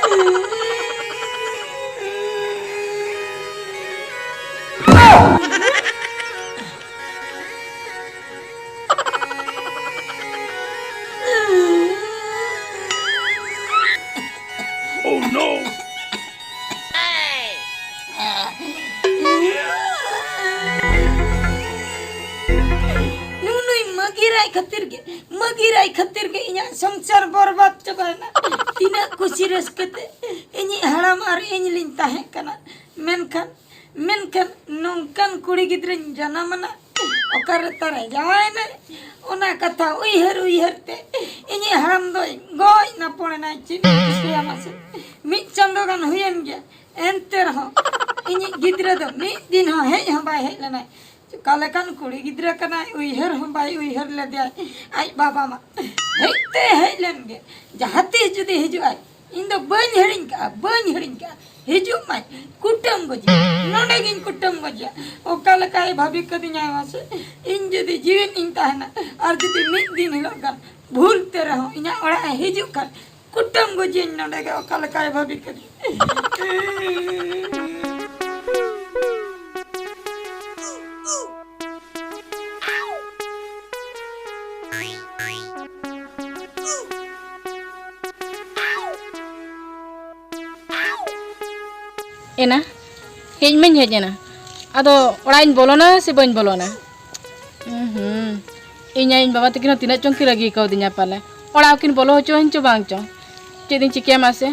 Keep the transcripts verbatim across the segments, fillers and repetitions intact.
Oh no! ᱱᱩᱱᱩᱭ ᱢᱟᱹᱜᱤᱨᱟᱭ ᱠᱷᱟᱹᱛᱤᱨ ᱜᱮ, ᱢᱟᱹᱜᱤᱨᱟᱭ ᱠᱷᱟᱹᱛᱤᱨ ᱜᱮ ᱤᱧᱟᱹᱜ ᱥᱚᱝᱥᱟᱨ ᱵᱚᱨᱵᱟᱫ ᱪᱟᱵᱟᱭᱮᱱᱟ᱾ ᱛᱤᱱᱟᱹᱜ ᱠᱩᱥᱤ ᱨᱟᱹᱥᱠᱟᱹ ᱛᱮ ᱤᱧᱤᱡ ᱦᱟᱲᱟᱢ ᱟᱨ ᱤᱧ ᱞᱤᱧ ᱛᱟᱦᱮᱸ ᱠᱟᱱᱟ᱾ ᱢᱮᱱᱠᱷᱟᱱ, ᱢᱮᱱᱠᱷᱟᱱ ᱱᱚᱝᱠᱟᱱ ᱠᱩᱲᱤ ᱜᱤᱫᱽᱨᱟᱹᱧ ᱡᱟᱱᱟᱢ ᱮᱱᱟ, ᱚᱠᱟᱨᱮ ᱛᱟᱨᱟᱭ ᱡᱟᱶᱟᱭᱮᱱᱟᱭ, ᱚᱱᱟ ᱠᱟᱛᱷᱟ ᱩᱭᱦᱟᱹᱨ ᱩᱭᱦᱟᱹᱨ ᱛᱮ ᱤᱧᱤᱡ ᱦᱟᱲᱟᱢ ᱫᱚᱭ ᱜᱚᱡ ᱱᱟᱯᱚᱲ ᱮᱱᱟᱭ᱾ ᱪᱮᱫ ᱤᱧ ᱪᱤᱠᱟᱹᱭᱟ ᱢᱟᱥᱮ? ᱢᱤᱫ ᱪᱟᱸᱫᱚ ᱜᱟᱱ ᱦᱩᱭᱮᱱ ᱜᱮᱭᱟ, ᱮᱱᱛᱮ ᱨᱮᱦᱚᱸ ᱤᱧᱤᱡ ᱜᱤᱫᱽᱨᱟᱹ ᱫᱚ ᱢᱤᱫ ᱫᱤᱱ ᱦᱚᱸ ᱦᱮᱡ ᱦᱚᱸ ᱵᱟᱭ ᱦᱮᱡ ᱞᱮᱱᱟᱭ᱾ ᱚᱠᱟ ᱞᱮᱠᱟᱱ ᱠᱩᱲᱤ ᱜᱤᱫᱽᱨᱟᱹ ᱠᱟᱱᱟᱭ, ᱩᱭᱦᱟᱹᱨ ᱦᱚᱸ ᱵᱟᱭ ᱩᱭᱦᱟᱹᱨ ᱞᱮᱫᱮᱭᱟᱭ ᱟᱡ ᱵᱟᱵᱟ ᱢᱟ᱾ ᱦᱮᱡ ᱛᱮ ᱦᱮᱡ ᱞᱮᱱ ᱜᱮ, ᱡᱟᱦᱟᱸ ᱛᱤᱥ ᱡᱩᱫᱤ ᱦᱤᱡᱩᱜ ᱟᱭ, ᱤᱧ ᱫᱚ ᱵᱟᱹᱧ ᱦᱤᱲᱤᱧ ᱠᱟᱜᱼᱟ, ᱵᱟᱹᱧ ᱦᱤᱲᱤᱧ ᱠᱟᱜᱼᱟ᱾ ᱦᱤᱡᱩᱜ ᱢᱟᱭ, ᱠᱩᱴᱟᱹᱢ ᱜᱚᱡᱮᱭᱟ, ᱱᱚᱰᱮ ᱜᱤᱧ ᱠᱩᱴᱟᱹᱢ ᱜᱚᱡᱮᱭᱟ᱾ ᱚᱠᱟ ᱞᱮᱠᱟᱭ ᱵᱷᱟᱵᱤ ᱠᱟᱹᱫᱤᱧᱟᱭ ᱢᱟᱥᱮ? ᱤᱧ ᱡᱩᱫᱤ ᱡᱤᱣᱤᱫ ᱤᱧ ᱛᱟᱦᱮᱱᱟ ᱟᱨ ᱡᱩᱫᱤ ᱢᱤᱫ ᱫᱤᱱ ᱦᱤᱞᱳᱜ ᱜᱟᱱ ᱵᱷᱩᱞ ᱛᱮ ᱨᱮᱦᱚᱸ ᱤᱧᱟᱹᱜ ᱚᱲᱟᱜ ᱮ ᱦᱤᱡᱩᱜ ᱠᱷᱟᱱ, ᱠᱩᱴᱟᱹᱢ ᱜᱚᱡᱮᱭᱟᱹᱧ ᱱᱚᱰᱮ ᱜᱮ, ᱚᱠᱟ ᱞᱮᱠᱟᱭ ᱵᱷᱟᱵᱤ ᱠᱟᱹᱫᱤᱧ᱾ ᱮᱱᱟ, ᱦᱮᱡ ᱢᱟᱧ ᱦᱮᱡ ᱮᱱᱟ, ᱟᱫᱚ ᱚᱲᱟᱜ ᱤᱧ ᱵᱚᱞᱚᱱᱟ ᱥᱮ ᱵᱟᱹᱧ ᱵᱚᱞᱚᱱᱟ? ᱦᱩᱸ, ᱤᱧ ᱟᱭᱳ ᱤᱧ ᱵᱟᱵᱟ ᱛᱟᱹᱠᱤᱱ ᱦᱚᱸ ᱛᱤᱱᱟᱹᱜ ᱪᱚᱝ ᱠᱤᱱ ᱨᱟᱹᱜᱤ ᱠᱟᱣᱫᱤᱧᱟ ᱯᱟᱞᱮ᱾ ᱚᱲᱟᱜ ᱦᱚᱸᱠᱤᱱ ᱵᱚᱞᱚ ᱦᱚᱪᱚᱣᱟᱹᱧ ᱪᱚ ᱵᱟᱝ ᱪᱚ᱾ ᱪᱮᱫ ᱤᱧ ᱪᱤᱠᱟᱹᱭᱟ ᱢᱟᱥᱮ?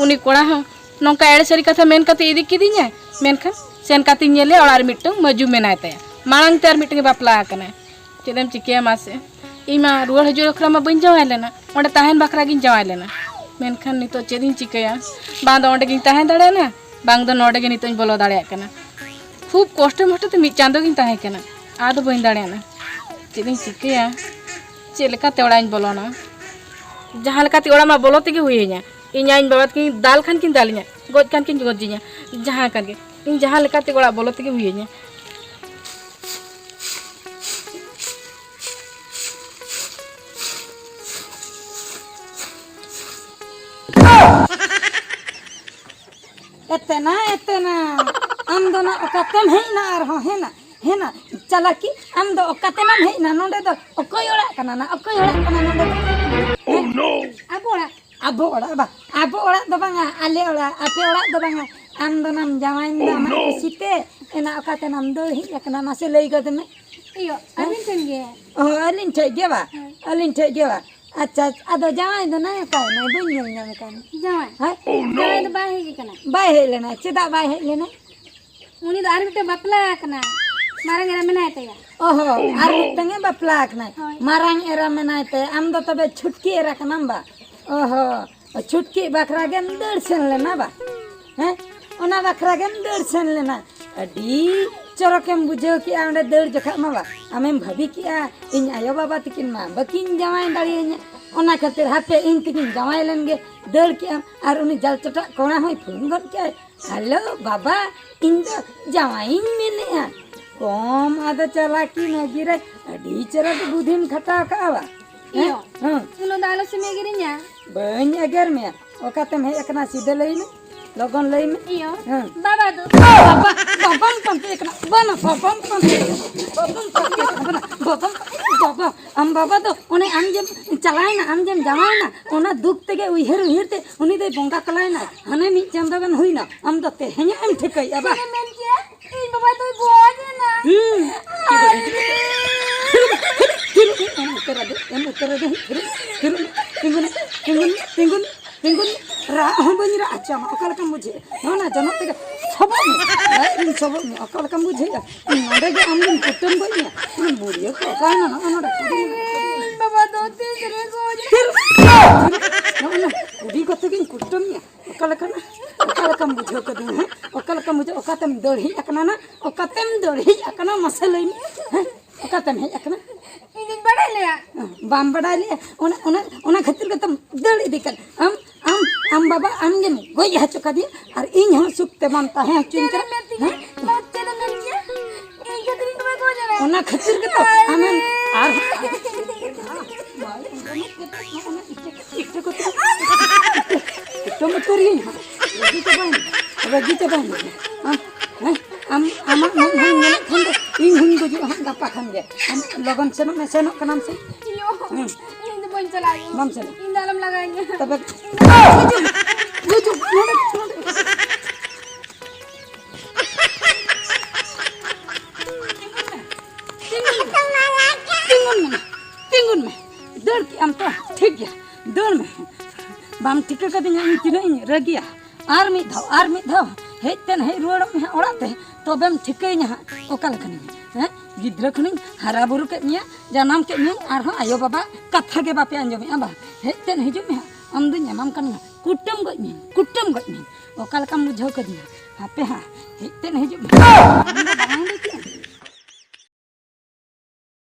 ᱩᱱᱤ ᱠᱚᱲᱟ ᱦᱚᱸ ᱱᱚᱝᱠᱟ ᱮᱲᱮ ᱥᱟᱹᱨᱤ ᱠᱟᱛᱷᱟ ᱢᱮᱱ ᱠᱟᱛᱮ ᱤᱫᱤ ᱠᱤᱫᱤᱧᱟᱭ, ᱢᱮᱱᱠᱷᱟᱱ ᱥᱮᱱ ᱠᱟᱛᱮᱧ ᱧᱮᱞᱮᱭᱟ ᱚᱲᱟᱜ ᱨᱮ ᱢᱤᱫᱴᱟᱝ ᱢᱟᱹᱡᱩ ᱢᱮᱱᱟᱭ ᱛᱟᱭᱟ, ᱢᱟᱲᱟᱝ ᱛᱮ ᱟᱨ ᱢᱤᱫᱴᱟᱝ ᱮ ᱵᱟᱯᱞᱟ ᱟᱠᱟᱱᱟᱭ᱾ ᱪᱮᱫ ᱮᱢ ᱪᱤᱠᱟᱹᱭᱟ ᱢᱟᱥᱮ? ᱤᱧ ᱢᱟ ᱨᱩᱣᱟᱹᱲ ᱦᱤᱡᱩᱜ ᱵᱟᱠᱷᱨᱟ ᱢᱟ ᱵᱟᱹᱧ ᱡᱟᱶᱟᱭ ᱞᱮᱱᱟ, ᱚᱸᱰᱮ ᱛᱟᱦᱮᱱ ᱵᱟᱠᱷᱨᱟ ᱜᱤᱧ ᱡᱟᱶᱟᱭ ᱞᱮᱱᱟ᱾ ᱢᱮᱱᱠᱷᱟᱱ ᱱᱤᱛᱚᱜ ᱪᱮᱫ ᱤᱧ ᱪᱤᱠᱟᱹᱭᱟ? ᱵᱟᱝ ᱫᱚ ᱚᱸᱰᱮ ᱜᱤᱧ ᱛᱟᱦᱮᱸ ᱫᱟᱲᱮᱭᱟᱜᱼᱟ, ᱵᱟᱝ ᱫᱚ ᱱᱚᱰᱮ ᱜᱮ ᱱᱤᱛᱚᱜ ᱤᱧ ᱵᱚᱞᱚ ᱫᱟᱲᱮᱭᱟᱜ ᱠᱟᱱᱟ᱾ ᱠᱷᱩᱵ ᱠᱚᱥᱴᱚ ᱢᱚᱥᱴᱚ ᱛᱮ ᱢᱤᱫ ᱪᱟᱸᱫᱚ ᱜᱤᱧ ᱛᱟᱦᱮᱸ ᱠᱟᱱᱟ, ᱟᱫᱚ ᱵᱟᱹᱧ ᱫᱟᱲᱮᱭᱟᱜᱼᱟ᱾ ᱪᱮᱫ ᱤᱧ ᱪᱤᱠᱟᱹᱭᱟ? ᱪᱮᱫ ᱞᱮᱠᱟᱛᱮ ᱚᱲᱟᱜ ᱤᱧ ᱵᱚᱞᱚᱱᱟ? ᱡᱟᱦᱟᱸ ᱞᱮᱠᱟᱛᱮ ᱚᱲᱟᱜ ᱢᱟ ᱵᱚᱞᱚ ᱛᱮᱜᱮ ᱦᱩᱭᱟᱹᱧᱟ᱾ ᱤᱧ ᱟᱭᱳ ᱵᱟᱵᱟ ᱛᱟᱹᱠᱤᱱ ᱫᱟᱞ ᱠᱷᱟᱱ ᱠᱤᱱ ᱫᱟᱞᱤᱧᱟ, ᱜᱚᱡ ᱠᱷᱟᱱ ᱠᱤᱱ ᱜᱚᱡᱤᱧᱟ, ᱡᱟᱦᱟᱸ ᱠᱟᱱ ᱜᱮ, ᱤᱧ ᱡᱟᱦᱟᱸ ᱞᱮᱠᱟᱛᱮ ᱚᱲᱟᱜ ᱵᱚᱞᱚ ᱛᱮᱜᱮ ᱦᱩᱭᱟᱹᱧᱟ᱾ ᱮᱛᱮᱱᱟ, ᱮᱛᱮᱱᱟ, ᱟᱢ ᱫᱚ ᱱᱟ ᱚᱠᱟᱛᱮᱢ ᱦᱮᱡ ᱮᱱᱟ? ᱟᱨᱦᱚᱸ ᱦᱮᱱᱟ, ᱦᱮᱱᱟ, ᱪᱟᱞᱟᱠᱤ, ᱟᱢ ᱫᱚ ᱚᱠᱟᱛᱮ ᱱᱟᱢ ᱦᱮᱡ ᱮᱱᱟ? ᱱᱚᱰᱮ ᱫᱚ ᱚᱠᱚᱭ ᱚᱲᱟᱜ ᱠᱟᱱᱟ ᱱᱟ? ᱚᱠᱚᱭ ᱚᱲᱟᱜ ᱠᱟᱱᱟ ᱱᱚᱰᱮ ᱫᱚ? ᱟᱵᱚ ᱚᱲᱟᱜ, ᱟᱵᱚ ᱚᱲᱟᱜ ᱵᱟ, ᱟᱵᱚ ᱚᱲᱟᱜ ᱫᱚ ᱵᱟᱝᱟ, ᱟᱞᱮ ᱚᱲᱟᱜ, ᱟᱯᱮ ᱚᱲᱟᱜ ᱫᱚ ᱵᱟᱝᱟ᱾ ᱟᱢ ᱫᱚ ᱱᱟᱢ ᱡᱟᱶᱟᱭᱮᱱ ᱫᱚ ᱟᱢᱟᱜ ᱠᱩᱥᱤ ᱛᱮ, ᱮᱱᱟ ᱚᱠᱟᱛᱮ ᱱᱟᱢ ᱫᱟᱹᱲ ᱦᱮᱡ ᱟᱠᱟᱱᱟ? ᱢᱟᱥᱮ ᱞᱟᱹᱭ ᱜᱚᱫ ᱢᱮ᱾ ᱤᱭᱳ, ᱟᱹᱵᱤᱱ ᱴᱷᱮᱱ ᱜᱮ᱾ ᱚ, ᱟᱹᱞᱤᱧ ᱴᱷᱮᱡ ᱜᱮ ᱵᱟ? ᱦᱮᱸ᱾ ᱟᱹᱞᱤᱧ ᱴᱷᱮᱡ ᱜᱮ ᱵᱟ? ᱟᱪᱪᱷᱟ, ᱟᱫᱚ ᱡᱟᱶᱟᱭ ᱫᱚ ᱱᱟᱭ ᱚᱠᱟᱭᱮᱱᱟᱭ? ᱵᱟᱹᱧ ᱧᱮᱞ ᱧᱟᱢᱮ ᱠᱟᱱ᱾ ᱡᱟᱶᱟᱭ? ᱦᱮᱸ? ᱡᱟᱶᱟᱭ ᱫᱚ ᱵᱟᱭ ᱦᱮᱡ ᱟᱠᱟᱱᱟ᱾ ᱵᱟᱭ ᱦᱮᱡ ᱞᱮᱱᱟ? ᱪᱮᱫᱟᱜ ᱵᱟᱭ ᱦᱮᱡ ᱞᱮᱱᱟ? ᱩᱱᱤ ᱫᱚ ᱟᱨ ᱢᱤᱫᱴᱮᱱ ᱵᱟᱯᱞᱟ ᱟᱠᱟᱱᱟ, ᱢᱟᱨᱟᱝ ᱮᱨᱟ ᱢᱮᱱᱟᱭ ᱛᱟᱭᱟ᱾ ᱚᱦᱚ, ᱟᱨ ᱢᱤᱫᱴᱟᱝ ᱮ ᱵᱟᱯᱞᱟ ᱟᱠᱟᱱᱟᱭ᱾ ᱦᱳᱭ᱾ ᱢᱟᱨᱟᱝ ᱮᱨᱟ ᱢᱮᱱᱟᱭ ᱛᱟᱭᱟ, ᱟᱢ ᱫᱚ ᱛᱚᱵᱮ ᱪᱷᱩᱴᱠᱤ ᱮᱨᱟ ᱠᱟᱱᱟᱢ ᱵᱟ? ᱚᱦᱚ, ᱪᱷᱩᱴᱠᱤ ᱵᱟᱠᱷᱨᱟ ᱜᱮᱢ ᱫᱟᱹᱲ ᱥᱮᱱ ᱞᱮᱱᱟ ᱵᱟ? ᱦᱮᱸ? ᱚᱱᱟ ᱵᱟᱠᱷᱨᱟ ᱜᱮᱢ ᱫᱟᱹᱲ ᱥᱮᱱ ᱞᱮᱱᱟ᱾ ᱟᱹᱰᱤ ᱪᱚᱨᱚᱠᱮᱢ ᱵᱩᱡᱷᱟᱹᱣ ᱠᱮᱜᱼᱟ ᱚᱸᱰᱮ ᱫᱟᱹᱲ ᱡᱚᱠᱷᱟᱜ ᱢᱟ ᱵᱟ? ᱟᱢᱮᱢ ᱵᱷᱟᱹᱵᱤ ᱠᱮᱜᱼᱟ ᱤᱧ ᱟᱭᱳ ᱵᱟᱵᱟ ᱛᱤᱠᱤᱱ ᱢᱟ ᱵᱟᱹᱠᱤᱱ ᱡᱟᱶᱟᱭ ᱫᱟᱲᱮᱭᱟᱹᱧᱟ, ᱚᱱᱟ ᱠᱷᱟᱹᱛᱤᱨ ᱦᱟᱯᱮ ᱤᱧ ᱛᱮᱜᱤᱧ ᱡᱟᱶᱟᱭ ᱞᱮᱱ ᱜᱮ᱾ ᱫᱟᱹᱲ ᱠᱮᱜᱼᱟᱢ ᱟᱨ ᱩᱱᱤ ᱡᱟᱞ ᱪᱚᱴᱟᱜ ᱠᱚᱲᱟ ᱦᱚᱸᱭ ᱯᱷᱳᱱ ᱜᱚᱫ ᱠᱮᱜᱼᱟᱭ, "ᱦᱮᱞᱳ ᱵᱟᱵᱟ, ᱤᱧ ᱫᱚ ᱡᱟᱶᱟᱭᱤᱧ ᱢᱮᱱᱮᱜᱼᱟ᱾" ᱠᱚᱢ ᱟᱫᱚ ᱪᱟᱞᱟᱠᱤ ᱢᱟᱹᱡᱷᱤ ᱨᱮ ᱟᱹᱰᱤ ᱪᱮᱦᱨᱟ ᱜᱮ ᱵᱩᱫᱷᱤᱢ ᱠᱷᱟᱴᱟᱣ ᱠᱟᱜᱼᱟ ᱵᱟ᱾ ᱦᱮᱸ? ᱤᱭᱳ, ᱦᱮᱸ᱾ ᱩᱱᱟᱹᱜ ᱫᱚ ᱟᱞᱚ ᱥᱮᱢᱮ ᱜᱤᱨᱤᱧᱟ᱾ ᱵᱟᱹᱧ ᱮᱜᱮᱨ ᱢᱮᱭᱟ᱾ ᱚᱠᱟᱛᱮᱢ ᱦᱮᱡ ᱟᱠᱟᱱᱟ ᱥᱤᱫᱷᱟᱹ ᱞᱟᱹᱭ ᱢᱮ᱾ ᱞᱚᱜᱚᱱ ᱞᱟᱹᱭ ᱢᱮ᱾ ᱤᱭᱳ, ᱦᱮᱸ᱾ ᱵᱟᱵᱟ ᱫᱚ? ᱵᱟᱵᱟ, ᱵᱟᱵᱟᱢ ᱯᱟᱱᱛᱮ ᱠᱟᱱᱟ᱾ ᱵᱟᱝᱟ, ᱵᱟᱵᱟᱢ ᱯᱟᱱᱛᱮ ᱠᱟᱱᱟ᱾ ᱵᱟᱵᱟᱢ ᱯᱟᱱᱛᱮ ᱠᱟᱱᱟ᱾ ᱵᱟᱝᱟ, ᱵᱟᱵᱟᱢ, ᱵᱟᱵᱟ, ᱟᱢ ᱵᱟᱵᱟ ᱫᱚ ᱚᱱᱮ ᱟᱢ ᱡᱮᱢ ᱪᱟᱞᱟᱣᱮᱱᱟ, ᱟᱢ ᱡᱮᱢ ᱡᱟᱶᱟᱭᱮᱱᱟ, ᱚᱱᱟ ᱫᱩᱠ ᱛᱮᱜᱮ ᱩᱭᱦᱟᱹᱨ ᱩᱭᱦᱟᱹᱨ ᱛᱮ ᱩᱱᱤ ᱫᱚᱭ ᱵᱚᱸᱜᱟ ᱛᱟᱞᱟᱭᱮᱱᱟ᱾ ᱦᱟᱱᱮ ᱢᱤᱫ ᱪᱟᱸᱫᱚ ᱜᱟᱱ ᱦᱩᱭᱱᱟ᱾ ᱟᱢ ᱫᱚ ᱛᱮᱦᱮᱧᱚᱜ ᱮᱢ ᱴᱷᱤᱠᱟᱹᱭᱮᱫᱼᱟ ᱵᱟᱝ? ᱪᱮᱫ ᱮᱢ ᱢᱮᱱ ᱠᱮᱜᱼᱟ? ᱤᱧ ᱵᱟᱵᱟ ᱫᱚᱭ ᱜᱚᱡ ᱮᱱᱟ᱾ ᱦᱩᱸ᱾ ᱛᱷᱤᱨᱚᱜ ᱢᱮ, ᱮᱢ ᱩᱛᱟᱹᱨ ᱟᱫᱮ, ᱮᱢ ᱩᱛᱟᱹᱨ ᱟᱫᱮ, ᱛᱷᱤᱨᱚᱜ, ᱛᱷᱤᱨᱚᱜ ᱢᱮ, ᱛᱤᱸᱜᱩᱱ ᱢᱮ, ᱛᱤᱸᱜᱩᱱ ᱢᱮ, ᱛᱤᱸᱜᱩᱱ ᱢᱮ, ᱛᱤᱸᱜᱩᱱ ᱢᱮ᱾ ᱨᱟᱜ ᱦᱚᱸ ᱵᱟᱹᱧ ᱨᱟᱜ ᱦᱚᱪᱚ ᱟᱢᱟ᱾ ᱚᱠᱟ ᱞᱮᱠᱟᱢ ᱵᱩᱡᱷᱟᱹᱣᱮᱫᱼᱟ? ᱱᱚᱣᱟ ᱡᱚᱱᱚᱜ ᱛᱮᱜᱮ ᱥᱚᱵᱚᱜ ᱢᱮ, ᱞᱟᱡ ᱨᱤᱧ ᱥᱚᱵᱚᱜ ᱢᱮ᱾ ᱚᱠᱟ ᱞᱮᱠᱟᱢ ᱵᱩᱡᱷᱟᱹᱣᱮᱫᱼᱟ? ᱤᱧ ᱱᱚᱰᱮ ᱜᱮ ᱟᱢ ᱫᱚᱧ ᱠᱩᱴᱟᱹᱢ ᱜᱚᱡ ᱢᱮᱭᱟ᱾ ᱤᱧ ᱵᱩᱲᱦᱤ ᱠᱚ ᱚᱠᱟᱭᱮᱱᱟ? ᱱᱚᱜᱼᱚ ᱱᱚᱰᱮ ᱠᱩᱰᱤ ᱢᱮᱱᱟᱜᱼᱟ, ᱠᱩᱰᱤ ᱢᱮᱱᱟᱜᱼᱟ᱾ ᱤᱧ ᱵᱟᱵᱟ ᱫᱚ ᱛᱤᱥ ᱨᱮ ᱜᱚᱡ ᱮᱱᱟ? ᱛᱷᱤᱨ! ᱱᱚᱜᱼᱚ ᱱᱚᱰᱮ ᱠᱩᱰᱤ ᱠᱚᱛᱮ ᱜᱤᱧ ᱠᱩᱴᱟᱹᱢ ᱢᱮᱭᱟ᱾ ᱚᱠᱟ ᱞᱮᱠᱟᱱᱟ? ᱚᱠᱟ ᱞᱮᱠᱟᱢ ᱵᱩᱡᱷᱟᱹᱣ ᱠᱟᱫᱤᱧᱟ, ᱦᱮᱸ? ᱚᱠᱟ ᱞᱮᱠᱟᱢ ᱵᱩᱡᱷᱟᱹᱣ? ᱚᱠᱟᱛᱮᱢ ᱫᱟᱹᱲ ᱦᱮᱡ ᱟᱠᱟᱱᱟ ᱱᱟ? ᱚᱠᱟᱛᱮᱢ ᱫᱟᱹᱲ ᱦᱮᱡ ᱟᱠᱟᱱᱟ? ᱢᱟᱥᱮ ᱞᱟᱹᱭ ᱢᱮ, ᱦᱮᱸ? ᱚᱠᱟᱛᱮᱢ ᱦᱮᱡ ᱟᱠᱟᱱᱟ? ᱤᱧ ᱫᱚᱧ ᱵᱟᱲᱟᱭ ᱞᱮᱭᱟ᱾ ᱵᱟᱢ ᱵᱟᱰᱟᱭ ᱞᱮᱭᱟ? ᱚᱱᱟ, ᱚᱱᱟ, ᱚᱱᱟ ᱠᱷᱟᱹᱛᱤᱨ ᱜᱮᱛᱚᱢ ᱫᱟᱹᱲ ᱤᱫᱤ ᱠᱟᱱ᱾ ᱟᱢ, ᱟᱢ, ᱟᱢ ᱵᱟᱵᱟ ᱟᱢ ᱜᱮᱢ ᱜᱚᱡ ᱦᱚᱪᱚ ᱠᱟᱫᱮᱭᱟ ᱟᱨ ᱤᱧ ᱦᱚᱸ ᱥᱩᱠ ᱛᱮ ᱵᱟᱢ ᱛᱟᱦᱮᱸ ᱦᱚᱪᱚᱧ ᱪᱮᱫ ᱠᱟᱱᱟ, ᱮᱢ ᱢᱮᱱ ᱛᱤᱧᱟ? ᱦᱮᱸ? ᱵᱟᱵᱟ, ᱪᱮᱫ ᱮᱢ ᱢᱮᱱ ᱠᱮᱭᱟ? ᱤᱧ ᱠᱷᱟᱹᱛᱤᱨ ᱤᱧ ᱵᱟᱵᱟ ᱜᱚᱡ ᱮᱱᱟ᱾ ᱚᱱᱟ ᱠᱷᱟᱹᱛᱤᱨ ᱜᱮᱛᱚ ᱟᱢᱮᱢ ᱟᱨ ᱤᱴᱟᱹ ᱠᱚᱛᱮ ᱠᱩᱴᱟᱹᱢ ᱩᱛᱟᱹᱨᱤᱭᱟᱹᱧ ᱦᱟᱸᱜ᱾ ᱨᱟᱹᱜᱤ ᱪᱟᱵᱟᱭᱮᱱᱟ᱾ ᱨᱟᱹᱜᱤ ᱪᱟᱵᱟᱭᱮᱱᱟ᱾ ᱟᱢ, ᱦᱮᱸ? ᱟᱢ, ᱟᱢᱟᱜ ᱢᱮᱫ ᱦᱚᱸᱧ ᱧᱮᱞᱮᱫ ᱠᱷᱟᱱ ᱫᱚ ᱤᱧ ᱦᱚᱸᱧ ᱜᱩᱡᱩᱜᱼᱟ ᱦᱟᱸᱜ ᱜᱟᱯᱟ ᱠᱷᱟᱱ ᱜᱮ᱾ ᱟᱢ ᱞᱚᱜᱚᱱ ᱥᱮᱱᱚᱜ ᱢᱮ, ᱥᱮᱱᱚᱜ ᱠᱟᱱᱟᱢ ᱥᱮ? ᱤᱭᱳ, ᱦᱮᱸ᱾ ᱤᱧ ᱫᱚ ᱵᱟᱹᱧ ᱪᱟᱞᱟᱜᱼᱟ᱾ ᱵᱟᱢ ᱪᱟᱞᱟᱜᱼᱟ? ᱤᱧ ᱫᱚ ᱟᱞᱚᱢ ᱞᱟᱜᱟᱭᱤᱧᱟ᱾ ᱛᱚᱵᱮ, ᱜᱩᱡᱩᱜ, ᱜᱩᱡᱩᱜ, ᱱᱚᱰᱮ, ᱱᱚᱰᱮ᱾ ᱛᱤᱸᱜᱩᱱ ᱢᱮ, ᱛᱤᱸᱜᱩᱱ ᱢᱮ, ᱛᱤᱸᱜᱩᱱ ᱢᱮ᱾ ᱫᱟᱹᱲ ᱠᱮᱜ ᱟᱢ ᱛᱚ? ᱴᱷᱤᱠ ᱜᱮᱭᱟ, ᱫᱟᱹᱲ ᱢᱮ᱾ ᱵᱟᱢ ᱴᱷᱤᱠᱟᱹ ᱠᱟᱫᱤᱧᱟ ᱤᱧ ᱛᱤᱱᱟᱹᱜ ᱤᱧ ᱨᱟᱹᱜᱤᱭᱟ᱾ ᱟᱨ ᱢᱤᱫ ᱫᱷᱟᱣ, ᱟᱨ ᱢᱤᱫ ᱫᱷᱟᱣ ᱦᱮᱡ ᱛᱮᱱ ᱦᱮᱡ ᱨᱩᱣᱟᱹᱲᱚᱜ ᱢᱮ ᱦᱟᱸᱜ ᱚᱲᱟᱜ ᱛᱮ, ᱛᱚᱵᱮᱢ ᱴᱷᱤᱠᱟᱹᱭᱤᱧᱟ ᱦᱟᱸᱜ ᱚᱠᱟ ᱞᱮᱠᱟᱱᱤᱧ, ᱦᱮᱸ? ᱜᱤᱫᱽᱨᱟᱹ ᱠᱷᱚᱱᱤᱧ ᱦᱟᱨᱟ ᱵᱩᱨᱩ ᱠᱮᱫ ᱢᱮᱭᱟ, ᱡᱟᱱᱟᱢ ᱠᱮᱫ ᱢᱮᱭᱟ, ᱟᱨᱦᱚᱸ ᱟᱭᱳ ᱵᱟᱵᱟ ᱠᱟᱛᱷᱟ ᱜᱮ ᱵᱟᱯᱮ ᱟᱸᱡᱚᱢᱮᱜᱼᱟ ᱵᱟ? ᱦᱮᱡ ᱛᱮᱱ ᱦᱤᱡᱩᱜ ᱢᱮ ᱦᱟᱸᱜ, ᱟᱢ ᱫᱩᱧ ᱮᱢᱟᱢ ᱠᱟᱱ ᱜᱮᱭᱟ, ᱠᱩᱴᱟᱹᱢ ᱜᱚᱡ ᱢᱮ, ᱠᱩᱴᱟᱹᱢ ᱜᱚᱡ ᱢᱮ᱾ ᱚᱠᱟ ᱞᱮᱠᱟᱢ ᱵᱩᱡᱷᱟᱹᱣ ᱠᱟᱫᱤᱧᱟ? ᱦᱟᱯᱮ ᱦᱟᱸᱜ, ᱦᱮᱡ ᱛᱮᱱ ᱦᱤᱡᱩᱜ ᱢᱮ᱾ ᱟᱢ ᱫᱚ ᱵᱟᱝ ᱞᱟᱹᱭ ᱠᱮᱫᱼᱟ?